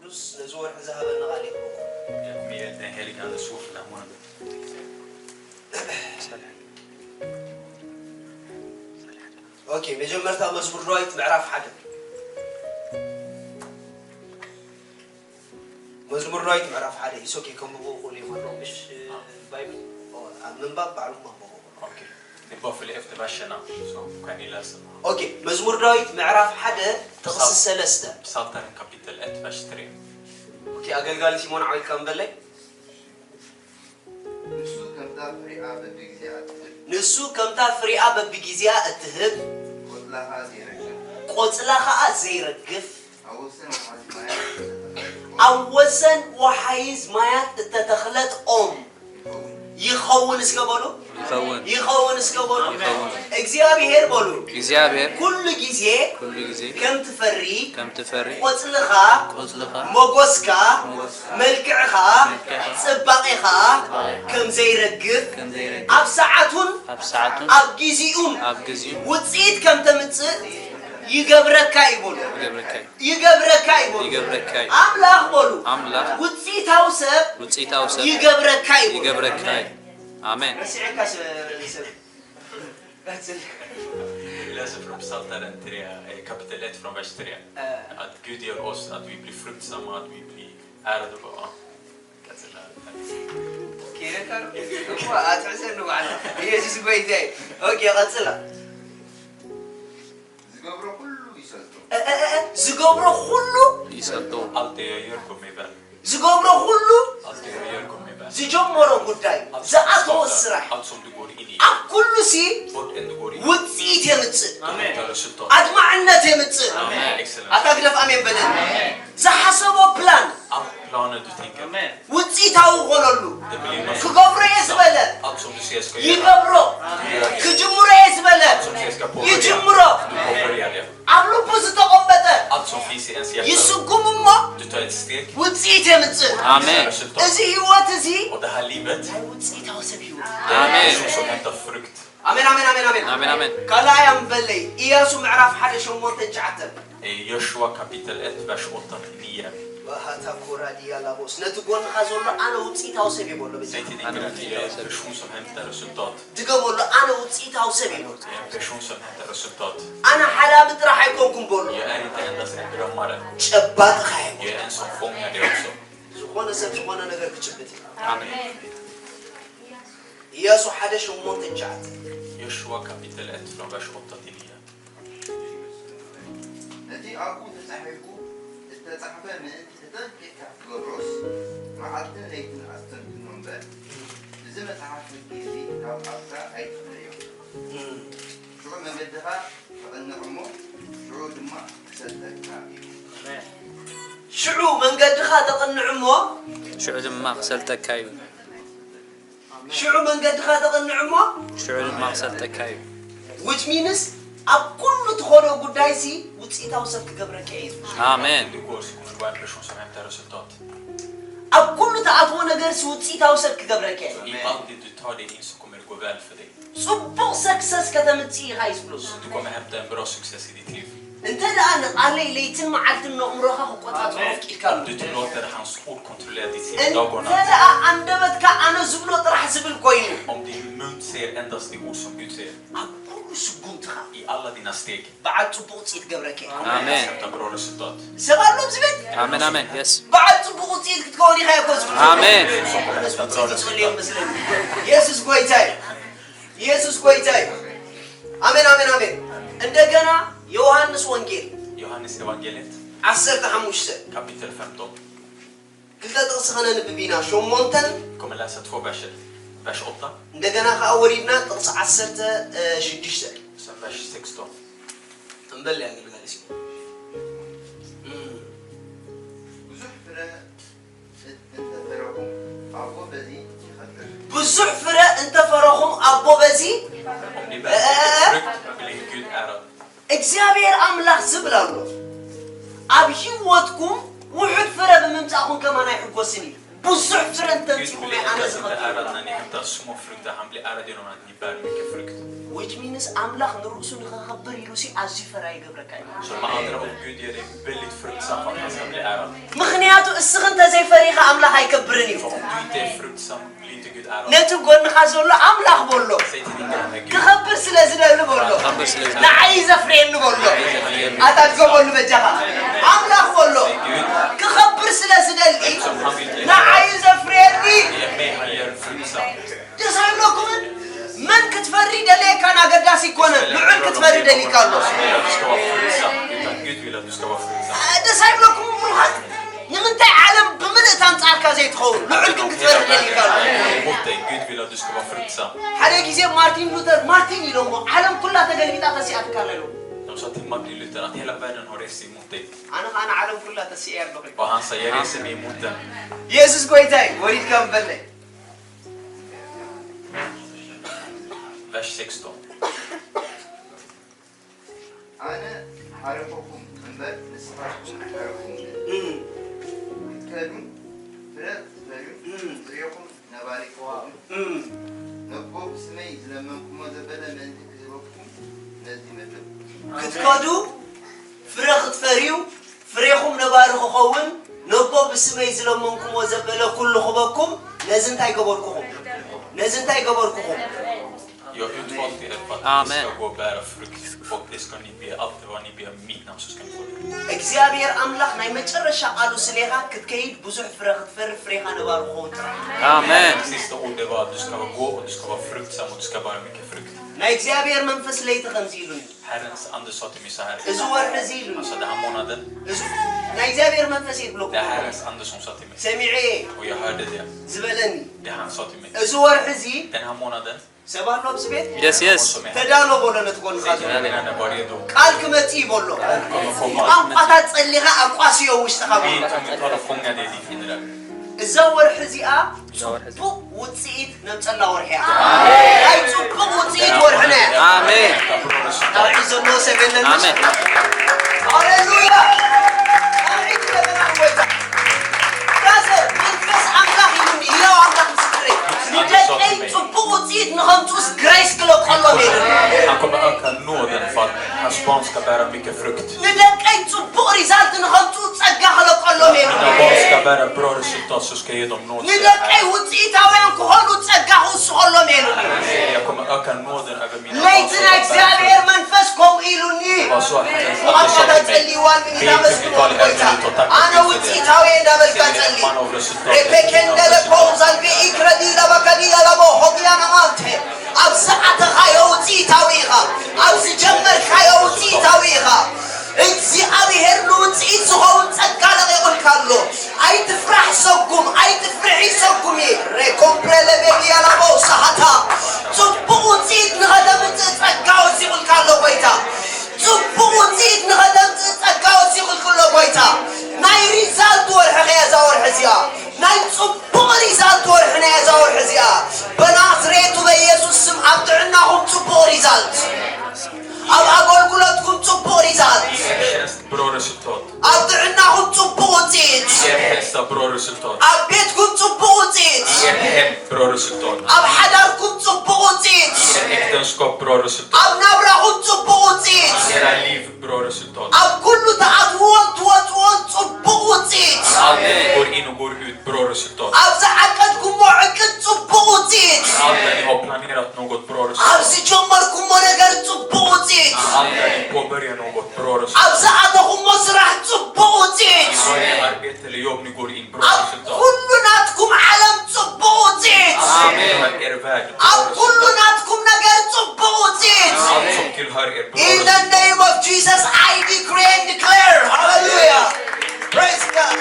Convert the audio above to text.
ነዚ ወርሒ ዝሃበና ቃል ይኽብሮ። Med den helige Andes ord för den månaden. ኦኬ፣ መጀመርታ መዝሙር ዳዊት ምዕራፍ ሓደ። መዝሙር ዳዊት ምዕራፍ ሓደ ኢሶኬ ከምብቦ ክእሉ ይኸሎ ምሽ ባይብል ኣብ ምንባብ ባዕሉ ማንበቦ። Okej. Det är bara för efter verserna så kan ni läsa. ኦኬ፣ መዝሙር ዳዊት ምዕራፍ ሓደ ጥቕሲ ሰለስተ። Psaltaren kapitel ett, vers tre. ኦኬ፣ ኣገልጋሊ ሲሞን ዓዊልካ ምበለይ። ንሱ ከምታ ፍሬኣ በብጊዜኣ እትህብ ንሱ ከምታ ፍሬኣ በብጊዜኣ እትህብ ቆጽላ ኸኣ ዘይረግፍ ቆጽላ ኸኣ ዘይረግፍ ኣብ ወሰን ወሓዚ ማያት እተተኽለት ኣብ ወሰን ወሓይዝ ማያት እተተኽለት ኦም ይኸውን። ይኸውን እስከ በሉ ይኸውን ይኸውን እስከ በሉ ይኸውን። እግዚኣብሔር በሉ እግዚኣብሔር ኩሉ ጊዜ ኩሉ ጊዜ ከም ትፈሪ ከም ትፈሪ ቆጽልኻ ቆጽልኻ ሞጎስካ መልክዕኻ ጽባቄኻ ከም ዘይረግፍ ከም ዘይረግፍ ኣብ ሰዓቱን ኣብ ሰዓቱን ኣብ ጊዜኡን ኣብ ጊዜኡ ውፅኢት ከም ተምፅእ ይገብረካ ይበሉ ይገብረካ እዩ ይገብረካ ይበሉ ይገብረካ እዩ ኣምላኽ በሉ ኣምላኽ ውፅኢታዊ ሰብ ውፅኢታዊ ሰብ ይገብረካ ይበሉ ይገብረካ እዩ ኣሜን ረሲዐካ ሰብ ቀጽል Vi läser från Psaltaren tre, eh, kapitel ett från vers tre. Att Gud gör oss, att vi blir fruktsamma, att vi blir ärade. Bara, ja. Katsila. ኬረካ እኮ ኣትሕዘኒ ባዕላ ኢየሱስ ጎይታይ ኦኬ ቀጽላ ዝገብሮ ኩሉ ይሰልጦ። እ- እ- እ- ዝገብሮ ኩሉ ይሰልጦ Allt det jag gör går mig väl. ዝገብሮ ኩሉ Allt det jag gör går mig väl. ዝጀመሮ ጉዳይ ዝኣተዎ ስራሕ Allt som du går in i, ኣብ ኩሉ ሲ vart än du går in, ውፅኢት የምፅእ du hittar resultat. ኣድማዕነት የምፅእ Amen. Excellent. ኣታ ግደፍ ኣሜን በለኒ ዝሓሰቦ ፕላን Alla planer du tänker, ውፅኢታዊ ኾነሉ det blir något. ክገብሮ እየ ዝበለ Allt som du säger ska göra, ይገብሮ ክጅምሮ እየ ዝበለ allt som du säger ska påbörja, ይጅምሮ du påbörjar det. ኣብ ልቡ ዝተቐመጠ Allt som finns i ens hjärta, ይስጉም እሞ du tar ett steg, ውፅኢት የምፅእ ኣሜን እዚ ህይወት እዚ och det här livet, ናይ ውፅኢታዊ ሰብ ህይወት det är en människa som hämtar frukt. ኣሜን ኣሜን ኣሜን ኣሜን ኣሜን ኣሜን ካልኣይ ኣንበለይ ኢያሱ ምዕራፍ ሓደ ሸሞንተ ትሽዓተ Eh, Joshua kapitel ett, vers åtta till nio. ዋሃታ ኮራዲያ ላቦስ ነቲ ጎንኻ ዘሎ ኣነ ውፅኢታዊ ሰብ እየ በሎ በጃ Säg till din granne, jag är en person som hämtar resultat. ድገመሉ ኣነ ውፅኢታዊ ሰብ እየ በሎ Jag är en person som hämtar resultat. ኣነ ሓላሚ ጥራሕ ኣይኮንኩም በሎ Jag är inte endast en drömmare. ጨባጥኻ እየ በሎ Jag är en som fångar det också. ዝኾነ ሰብ ዝኾነ ነገር ክጭብጥ እዩ ኣሜን ኢያሱ ሓደ ሸሞንተ ትሽዓተ Joshua kapitel ett, från vers åtta till nio. ነቲ ኣብኡ ተጻሒፉ እተጻሕፈ ምእንቲ ተጠንቂቕካ ክትገብሮስ፣ መዓልትን ለይትን ኣስተንትኖ እምበር፣ እዚ መጽሓፍ ሕጊ እዚ ካብ ኣፍካ ኣይትፍለዮ። ሽዑ መንገድኻ ተቐንዕ እሞ፣ ሽዑ ድማ ክሰልጠካ እዩ። ሽዑ መንገድኻ ተቐንዕ እሞ ሽዑ ድማ ክሰልጠካ እዩ ሽዑ መንገድኻ ተቐንዕ እሞ ሽዑ ድማ ክሰልጠካ እዩ which means ኣብ ኩሉ ትኾዶ ጉዳይ ሲ ውፅኢታዊ ሰብ ክገብረካ እዩ ዝብል። ኣሜን Du går så kommer du vara en person som hämtar resultat. ኣብ ኩሉ ትኣትዎ ነገር ሲ ውፅኢታዊ ሰብ ክገብረካ እዩ I allt det du tar dig in så kommer det gå väl för dig. ፅቡቕ ሰክሰስ ከተምፅእ ኢኻ እዩ ዝብሎ Du kommer hämta en bra success i ditt liv. እንተ ደኣ ንቓለይ ለይትን መዓልትን ነእምሮኻ ክቆፃፀሮ ኣፍቂድካ ኣሎ Du tillåter hans ord kontrollera ditt እንተ dagarna. ደኣ ኣንደበትካ ኣነ ዝብሎ ጥራሕ ዝብል ኮይኑ Om din mun säger endast de ord som Gud säger, ኣብ ኩሉ ስጉምትኻ i alla dina steg, በዓል ፅቡቕ ውፅኢት ገብረካ እዩ ኣሜን hämta bra resultat. ሰብ ኣሎ ኣብዚ ቤት ኣሜን ኣሜን የስ በዓል ፅቡቕ ውፅኢት ክትከውን ኢኻ እኮ ዝብል ኣሜን ኣነስ ውፅኢት ይፅእሉ እዮም መስለኒ ኢየሱስ ጎይታ እዩ ኢየሱስ ጎይታ እዩ ኣሜን ኣሜን ኣሜን እንደገና ዮሃንስ ወንጌል Johannes evangeliet, ዓሰርተ ሓሙሽተ kapitel femton. ክልተ ጥቕሲ ከነንብብ ኢና ሸሞንተን Vi kommer läsa två verser. Vers åtta, እንደገና ከዓ ወሪድና ጥቕሲ ዓሰርተ ሽዱሽተ sen vers sexton. እምበል ኣገልጋሊ ሲ ብዙሕ ፍረ እንተፈረኹም ኣቦ በዚ ይኸብር። ብዙሕ ፍረ እንተፈረኹም ኣቦ በዚ Om ni bär mycket frukt blir Gud ärad. እግዚኣብሔር ኣምላኽ ዝብል ኣሎ ኣብ ህይወትኩም ውሑድ ፍረ ብምምፃእኹም ከማን ኣይሕጎስን እዩ ብዙሕ ፍረ እንተምፂኹም ኣነ ዝኸብር። Gud vill inte att det är att när ni hämtar små frukter, han blir arg genom att ni bär mycket frukt. Which means ኣምላኽ ንርእሱ ንኸኸብር ኢሉ ሲ ኣዝዩ ፈራይ ይገብረካ እዩ። Så med andra ord, Gud gör dig väldigt fruktsam för att han ska bli ärad. ምኽንያቱ እስኺ እንተዘይፈሪኻ ኣምላኽ ኣይከብርን እዩ። För om du inte är fruktsam, blir inte Gud ärad. ነቲ ጎንኻ ዘሎ ኣምላኽ በሎ። Säg till din granne, Gud, ክኸብር ስለ ዝደሊ በሎ። ክኸብር ስለ ዝደሊ። ንዓይ ዘፍርየኒ በሎ። ንዓይ ዘፍርየኒ። ኣታ ድገመሉ በጃኻ። ኣምላኽ በሎ። Gud, ክኸብር ስለ ዝደሊ eftersom han vill bli ärad. ንዓይ ዘፍርየኒ። Genom mig han gör fruktsam. ደስ ኣይብለኩምን? መን ክትፈሪ ደልየካን ኣገዳሲ ይኮነን። ልዑል ክትፈሪ ደሊካ ኣሎ። Gud vill att du ska vara fruktsam, utan Gud vill att du ska vara fruktsam. ደስ ኣይብለኩምን ብሩኻት? ንምንታይ ዓለም ብምልእታ ኣንጻርካ ዘይትኸውን? ልዑል ግን ክትፈሪ ደሊካ ኣሎ። Mot dig, Gud vill att du ska vara fruktsam. ሓደ ግዜ ማርቲን ሉተር ማርቲን ኢሎሞ፣ ዓለም ኩላ ተገልቢጣ ተሲኣትካ ኣሎ ኢሎም። De sa till Martin Luther att hela världen har rest sig mot dig. ኣነ ከዓ ንዓለም ኩላ ተሲኤ ኣለኹ። Och han sa, jag reser mig emot den. የሱስ ጎይታይ ወሪድካ ምበለይ። Vers sexton. ኣነ ሓረኹኹም እምበር ንስኻትኩም ኣይሓረኹምን። እም። ክትከዱ ፍረ ክትፈርዩ እም። ፍሬኹም ነባሪ ክኸውን። እም። ነቦ ብስመይ ዝለመንኩሞ ዘበለ ምእንቲ ክህበኩም ነዚ መደብ ክትከዱ ፍረ ክትፈርዩ ፍሬኹም ነባሪ ክኸውን ነቦ ብስመይ ዝለመንኩሞ ዘበለ ኩሉ ክበኩም ነዚ እንታይ ገበርኩኹም? ነዚ እንታይ ገበርኩኹም? Jag har utvalt er för att ni Amen. Ska gå och bära frukt, och det ska ni be, allt vad ni ber om i mitt namn så ska ni få det. እግዚኣብሔር ኣምላኽ ናይ መጨረሻ ቃሉ ስሌኻ ክትከይድ ብዙሕ ፍረ ክትፈሪ ፍሬኻ ነባሪ ክኸውን ጥራሕ። Amen. Sista ord det var att du ska gå och du ska vara fruktsam och du ska bära mycket frukt. ናይ እግዚኣብሔር መንፈስ ለይቲ ከምዚ ኢሉኒ። Herrens ande sa till mig så här. እዚ ወርሒ እዚ ኢሉኒ። Han sa, den här månaden. እዚ ናይ እግዚኣብሔር መንፈስ ይብለኩም። Det är Herrens ande som sa till mig. ሰሚዐ እየ። Och jag hörde det. ዝበለኒ። Det han sa till mig. እዚ ወርሒ እዚ Den här månaden. ሰብ ኣሎ ኣብዚ ቤት? Yes, yes. ተዳሎ በሎ ነቲ ጎንኻ ዘሎ። Säg till den här, var redo. ቃል ክመጽእ እዩ በሎ። Kommer komma. ቋንቋታት ጸሊኻ ኣቋስዮ ውሽጥኻ በሎ። Be tungan talad, sjunga det i ditt inre. እዛ ወርሒ እዚኣ ጽቡቕ ውጽኢት ነምጸላ ወርሒ እያ። ናይ ጽቡቕ ውጽኢት ወርሕና እያ። ኣሜን። Bra resultat. ኣውዒ ዘሎ ሰብ የለን። ኣሜን። ሃሌሉያ። ኣውዒ ዘለና ጎይታ። ብራዘር፣ መንፈስ ኣምላኽ ኢሉኒ፣ ህያው ኣምላኽ ምስክረይ። ንደቀይ ጽቡቕ ውጽኢት ንኸምጽኡስ ግሬስ ክለቀሎም ኢሉኒ። Han kommer öka nåden för att hans barn ska bära mycket frukt. ንደቀይ ጽቡቕ ሪዛልት ንኸምጽኡ ጸጋ ክለቀሎም ኢሉኒ። Mina barn ska bära bra resultat, så ska jag ge dem nåd. ንደቀይ ውጽኢታውያን ክኾኑ ጸጋ ክውስኸሎም ኢሉኒ። Jag kommer öka nåden över mina barn. ለይቲ ናይ እግዚኣብሔር መንፈስ ከምኡ ኢሉኒ። Vad så Herren sa till mig. ቋንቋታት ጸልይዋን ንዳመስግን ጎይታ። ኣነ ውጽኢታዊ እየ እንዳበልካ ጸሊ። ሬፔኬንደለ ፖውዛልቤ ኢክረዲ ለበከዲ ለቦ ሆግያና ማልቴ። ኣብ ዝኣተኻዮ ውጽኢታዊ ኢኻ። ኣብ ዝጀመርካዮ ውጽኢታዊ ኢኻ። እግዚኣብሔር ንውጽኢት ዝኸውን ጸጋ ለቒቑልካ ኣሎ። ኣይትፍራሕ ሰጉም፣ ኣይትፍርሒ ሰጉሚ። ሬኮምፕሬ ለቤግያ ላቦ ሳሃታ። ጽቡቕ ውጽኢት ንኸተምጽእ ጸጋ ወሲኹልካ ኣሎ ጎይታ። ጽቡቕ ውጽኢት ንኸተምጽእ ጸጋ ወሲኹልካ ኣሎ ጎይታ። ናይ ሪዛልት ወርሒ ኸያ እዛ ወርሒ እዚኣ። ናይ ጽቡቕ ሪዛልት ወርሒ ናይ እዛ ወርሒ እዚኣ። በናዝሬቱ በኢየሱስ ስም ኣብ ጥዕናኹም ጽቡቕ ሪዛልት። ኣብ ኣገልግሎትኩም ጽቡቕ ሪዛልት። Bra resultat. ኣብ ጥዕናኹም ጽቡቕ ውጽኢት። I er hälsa, bra resultat. ኣብ ቤትኩም ጽቡቕ ውጽኢት። I er hem, bra resultat. ኣብ ሓዳርኩም ጽቡቕ ውጽኢት። I er äktenskap, bra resultat. ኣብ ናብራኹም ጽቡቕ ውጽኢት። I era liv, bra resultat. ኣብ ኩሉ ትኣትውዎን ትወጽዎን ጽቡቕ ውጽኢት። Allt ni går in och går ut, bra resultat. ኣብ ዝዓቀድኩሞ ዕቅድ ጽቡቕ ውጽኢት። Allt det ni har planerat, något bra resultat. ኣብ ዝጀመርኩሞ ነገር ጽቡቕ ውጽኢት። Allt det ni påbörjar, något bra resultat. ኣብ ዝኣተኹሞ ስራሕ ጽቡቕ ውጽኢት። I arbete eller jobb ni går in, bra resultat. ኣብ ኩሉ ናትኩም ዓለም ጽቡቕ ውጽኢት። Amen. Er värld, bra resultat. ኣብ ኩሉ ናትኩም ነገር ጽቡቕ ውጽኢት። Allt som tillhör er, bra resultat. In the name of Jesus, I decree and declare. Hallelujah. Praise God.